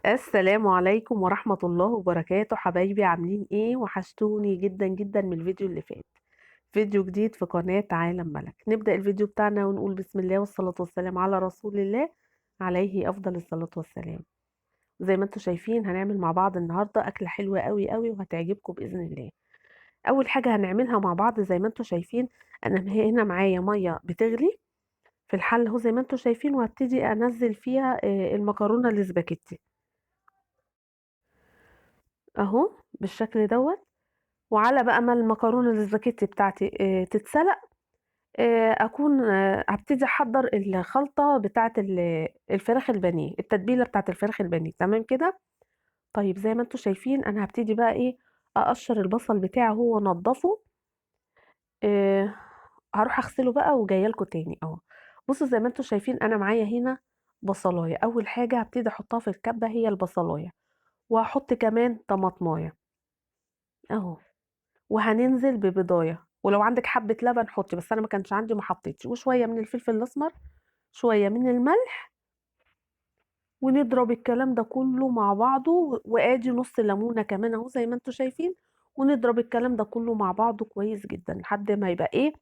السلام عليكم ورحمة الله وبركاته. حبايبي عاملين ايه؟ وحشتوني جدا جدا من الفيديو اللي فات. فيديو جديد في قناة عالم ملك. نبدأ الفيديو بتاعنا ونقول بسم الله والصلاة والسلام على رسول الله عليه أفضل الصلاة والسلام. زي ما انتم شايفين هنعمل مع بعض النهاردة أكلة حلوة قوي قوي وهتعجبكم بإذن الله. أول حاجة هنعملها مع بعض زي ما انتم شايفين، أنا هنا معايا مية بتغلي في الحل اهو زي ما انتم شايفين، وهبتدي أنزل فيها المكرونة الاسباجيتي اهو بالشكل دوت. وعلى بقى ما المكرونه الاسباجيتي بتاعتي تتسلق، اكون هبتدي احضر الخلطة بتاعه الفراخ البانيه، التتبيله بتاعه الفراخ البانيه. تمام كده؟ طيب زي ما انتم شايفين انا هبتدي بقى ايه، اقشر البصل بتاعي اهو وانضفه. هروح اغسله بقى وجاية لكم تاني اهو. بصوا زي ما انتم شايفين انا معايا هنا بصلايه. اول حاجة هبتدي احطها في الكبه هي البصلايه، وهحط كمان طماطمايه اهو، وهننزل ببضايه، ولو عندك حبه لبن حطي، بس انا ما كانش عندي ما حطيتش، وشوية من الفلفل الاسمر، شوية من الملح، ونضرب الكلام ده كله مع بعضه. وادي نص ليمونه كمان اهو زي ما انتم شايفين، ونضرب الكلام ده كله مع بعضه كويس جدا لحد ما يبقى ايه،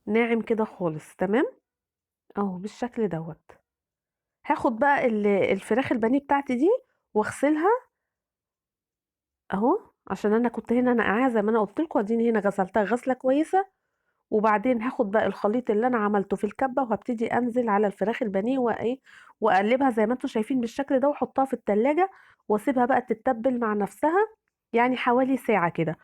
ناعم كده خالص. تمام اهو بالشكل دوت. هاخد بقى الفراخ البانيه بتاعتي دي واغسلها اهو، عشان انا كنت هنا نقعاها زي ما انا قلت لكم، اديني هنا غسلتها غسله كويسة. وبعدين هاخد بقى الخليط اللي انا عملته في الكبه وهبتدي انزل على الفراخ البانيه وايه، واقلبها زي ما انتم شايفين بالشكل ده، واحطها في التلاجة واسيبها بقى تتبل مع نفسها يعني حوالي ساعة كده.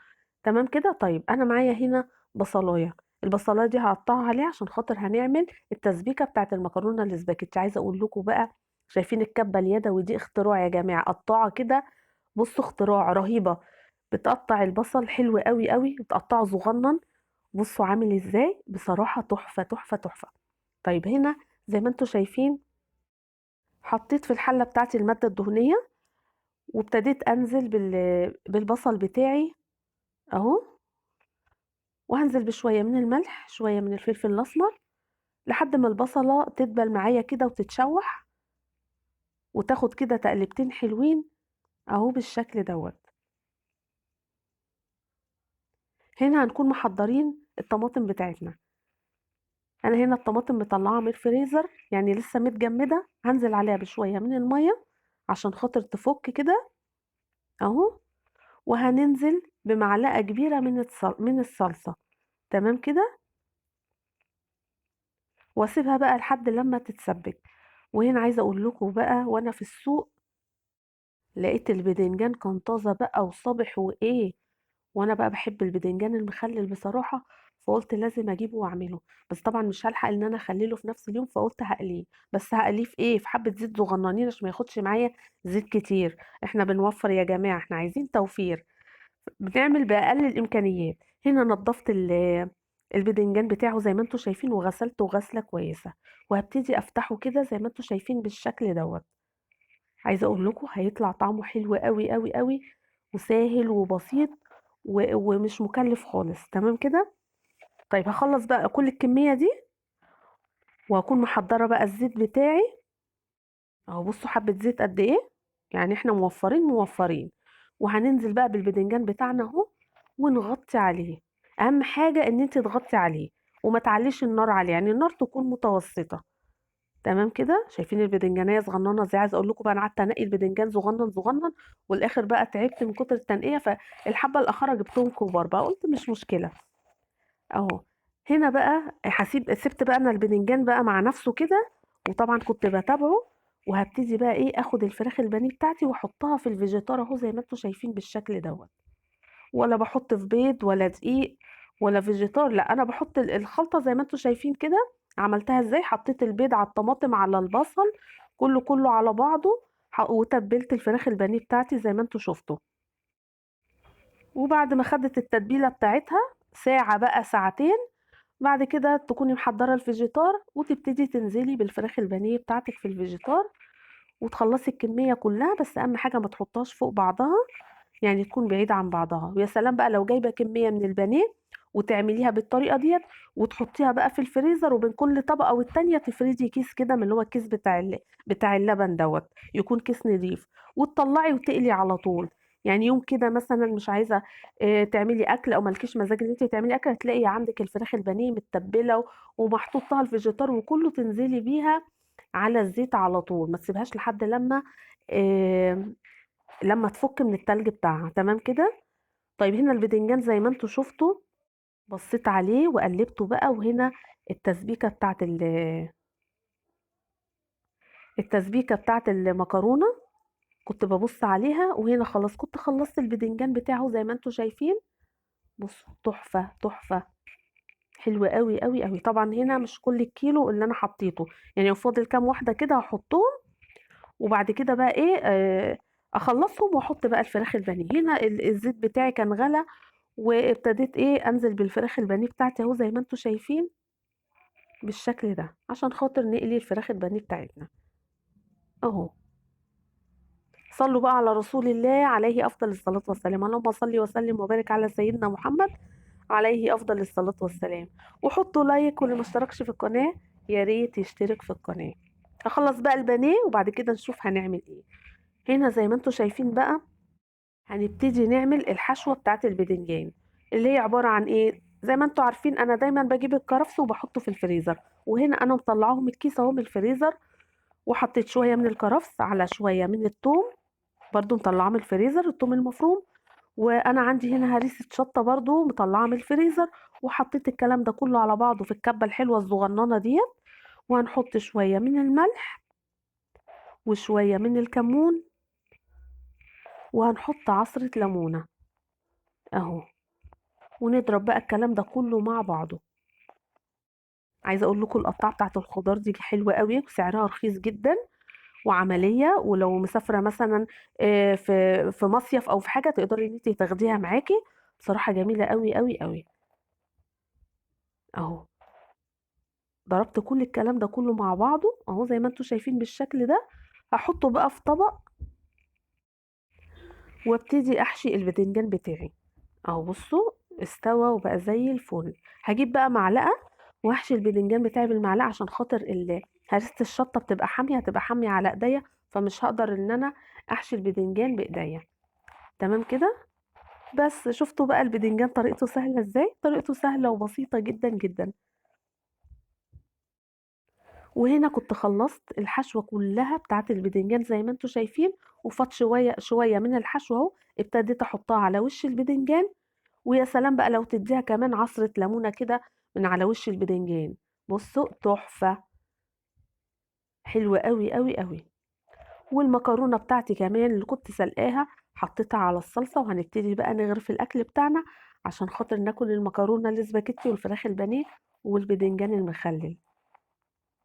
تمام كده؟ طيب انا معايا هنا بصلايه، البصلايه دي هقطعها عليها عشان خاطر هنعمل التسبيكه بتاعت المكرونه الاسباجيتي. عايزه اقول لكم بقى، شايفين الكبه اليدوي دي اختراع يا جماعة، قطعه كده بصوا اختراع رهيبة، بتقطع البصل حلو قوي قوي، بتقطعه صغنن، بصوا عامل ازاي، بصراحة تحفة تحفة تحفة. طيب هنا زي ما انتم شايفين حطيت في الحلة بتاعتي المادة الدهنية، وابتديت انزل بالبصل بتاعي اهو، وهنزل بشوية من الملح، شوية من الفلفل الاسمر، لحد ما البصله تدبل معايا كده وتتشوح وتاخد كده تقلبتين حلوين اهو بالشكل دوت. هنا هنكون محضرين الطماطم بتاعتنا. انا هنا الطماطم مطلعاها من الفريزر يعني لسه متجمده، هنزل عليها بشوية من المية عشان خاطر تفك كده اهو، وهننزل بمعلقه كبيرة من الصلصه. تمام كده؟ واسيبها بقى لحد لما تتسبك. وهنا عايزه اقول لكم بقى، وانا في السوق لقيت البدنجان كان طازة بقى وصابح وايه، وانا بقى بحب البدنجان المخلل بصراحة، فقلت لازم اجيبه واعمله، بس طبعا مش هلحق ان انا اخلله في نفس اليوم، فقلت هقليه. بس هقليه في ايه؟ في حبه زيت صغننين عشان ما ياخدش معايا زيت كتير. احنا بنوفر يا جماعة، احنا عايزين توفير، بنعمل باقل الامكانيات. هنا نظفت البدنجان بتاعه زي ما انتم شايفين، وغسلته غسله كويسة، وهبتدي افتحه كده زي ما انتم شايفين بالشكل دوت. عايزه اقول لكم هيطلع طعمه حلو قوي قوي قوي، وساهل وبسيط ومش مكلف خالص. تمام كده؟ طيب هخلص بقى كل الكمية دي، وهكون محضرة بقى الزيت بتاعي اهو. بصوا حبه زيت قد ايه، يعني احنا موفرين موفرين. وهننزل بقى بالبدنجان بتاعنا اهو، ونغطي عليه. اهم حاجة ان انت تغطي عليه وما تعليش النار عليه، يعني النار تكون متوسطه. تمام كده؟ شايفين البدنجانيه صغننه ازاي؟ عايزه اقول لكم بقى انا قعدت انقي البدنجان صغنن صغنن، والاخر بقى تعبت من كتر التنقية، فالحبه الاخيرة جبتهم كبار بقى، قلت مش مشكلة اهو. هنا بقى سبت بقى انا البدنجان بقى مع نفسه كده، وطبعا كنت بتابعه. وهبتدي بقى ايه، اخد الفراخ البانيه بتاعتي واحطها في الفيجيتار اهو زي ما انتم شايفين بالشكل دوت. ولا بحط في بيض ولا دقيق ولا فيجيتار، لا انا بحط الخلطة زي ما انتم شايفين كده. عملتها ازاي؟ حطيت البيض على الطماطم على البصل كله على بعضه، وتبلت الفراخ البانيه بتاعتي زي ما انتم شفتوا. وبعد ما خدت التتبيله بتاعتها ساعة بقى ساعتين، بعد كده تكوني محضرة الفيجيتار وتبتدي تنزلي بالفراخ البانيه بتاعتك في الفيجيتار، وتخلصي الكمية كلها. بس اهم حاجة ما تحطهاش فوق بعضها، يعني تكون بعيدة عن بعضها. ويا سلام بقى لو جايبه كمية من البانيه وتعمليها بالطريقة ديت وتحطيها بقى في الفريزر، وبين كل طبقة والتانية تفردي كيس كده من اللي هو الكيس بتاع اللبن دوت، يكون كيس نضيف، وتطلعي وتقلي على طول. يعني يوم كده مثلا مش عايزة تعملي أكل أو مالكيش مزاج إن أنتِ تعملي أكل، هتلاقي عندك الفراخ البانيه متبلة ومحطوط لها الفيجيتار وكله، تنزلي بيها على الزيت على طول، ما تسيبهاش لحد لما تفك من التلج بتاعها. تمام كده. طيب هنا البدنجان زي ما انتوا شفتوا بصيت عليه وقلبته بقى، وهنا التسبيكة بتاعت المكرونة كنت ببص عليها، وهنا خلاص كنت خلصت البدنجان بتاعه زي ما انتوا شايفين. بصوا تحفة تحفة، حلو قوي قوي قوي. طبعا هنا مش كل الكيلو اللي انا حطيته، يعني لو فاضل كام واحدة كده هحطهم، وبعد كده بقى اخلصهم واحط بقى الفراخ البانيه. هنا الزيت بتاعي كان غلى، وابتديت انزل بالفراخ البانيه بتاعتي اهو زي ما انتوا شايفين بالشكل ده، عشان خاطر نقلي الفراخ البانيه بتاعتنا اهو. صلوا بقى على رسول الله عليه افضل الصلاه والسلام، اللهم صل وسلم وبارك على سيدنا محمد عليه افضل الصلاه والسلام. وحطوا لايك، واللي ما اشتركش في القناه يا ريت يشترك في القناه. هخلص بقى البانيه وبعد كده نشوف هنعمل ايه. هنا زي ما انتوا شايفين بقى هنبتدي نعمل الحشوه بتاعت البدنجان، اللي هي عباره عن ايه؟ زي ما انتوا عارفين انا دايما بجيب الكرفس وبحطه في الفريزر، وهنا انا مطلعاهم من الكيس اهو من الفريزر، وحطيت شويه من الكرفس على شويه من الثوم برضو مطلعاه من الفريزر، الثوم المفروم، وانا عندي هنا هريسه شطه برضو مطلعاه من الفريزر، وحطيت الكلام ده كله على بعضه في الكبه الحلوه الصغننه ديت. وهنحط شويه من الملح وشويه من الكمون، وهنحط عصره ليمونه اهو، ونضرب بقى الكلام ده كله مع بعضه. عايزه اقول لكم القطعه بتاعت الخضار دي حلوه قوي وسعرها رخيص جدا وعمليه، ولو مسافره مثلا، في مصيف او في حاجه تقدري ان انت تاخديها معاكي، بصراحه جميله قوي قوي قوي اهو. ضربت كل الكلام ده كله مع بعضه اهو زي ما انتم شايفين بالشكل ده. هحطه بقى في طبق وابتدي احشي البدنجان بتاعي اهو. بصوا استوى وبقى زي الفل. هجيب بقى معلقه واحشي البدنجان بتاعي بالمعلقه، عشان خاطر هرسه الشطه بتبقى حاميه، هتبقى حاميه على ايديا، فمش هقدر ان انا احشي البدنجان بايديا. تمام كده. بس شفتوا بقى البدنجان طريقته سهله ازاي؟ طريقته سهله وبسيطه جدا جدا. وهنا كنت خلصت الحشوه كلها بتاعت البدنجان زي ما انتم شايفين، وفات شويه شويه من الحشوه اهو، ابتديت احطها على وش البدنجان. ويا سلام بقى لو تديها كمان عصره ليمونه كده من على وش البدنجان. بصوا تحفه، حلوه قوي قوي قوي. والمكرونه بتاعتي كمان اللي كنت سلقاها حطيتها على الصلصه، وهنبتدي بقى نغرف الاكل بتاعنا عشان خاطر ناكل المكرونه الاسباجيتي والفراخ البانيه والبدنجان المخلل.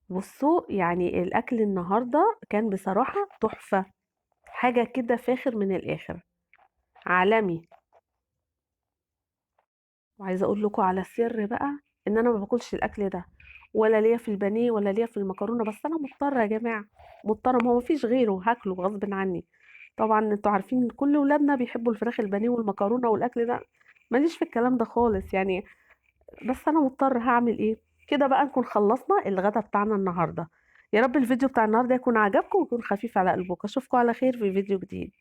بصوا الاكل النهارده كان بصراحه تحفه، حاجه كده فاخر من الاخر، عالمي. وعايزه اقول لكم على سر بقى، ان انا ما باكلش الاكل ده، ولا ليا في البانيه ولا ليا في المكرونه، بس انا مضطره يا جماعه، مضطره، ما هو مفيش غيره، هاكله غصب عني. طبعا انتوا عارفين كل ولادنا بيحبوا الفراخ البانيه والمكرونه والاكل ده، ماليش في الكلام ده خالص بس انا مضطره، هعمل ايه كده بقى. نكون خلصنا الغدا بتاعنا النهارده. يا رب الفيديو بتاع النهارده يكون عجبكم ويكون خفيف على قلبكم. اشوفكم على خير في فيديو جديد.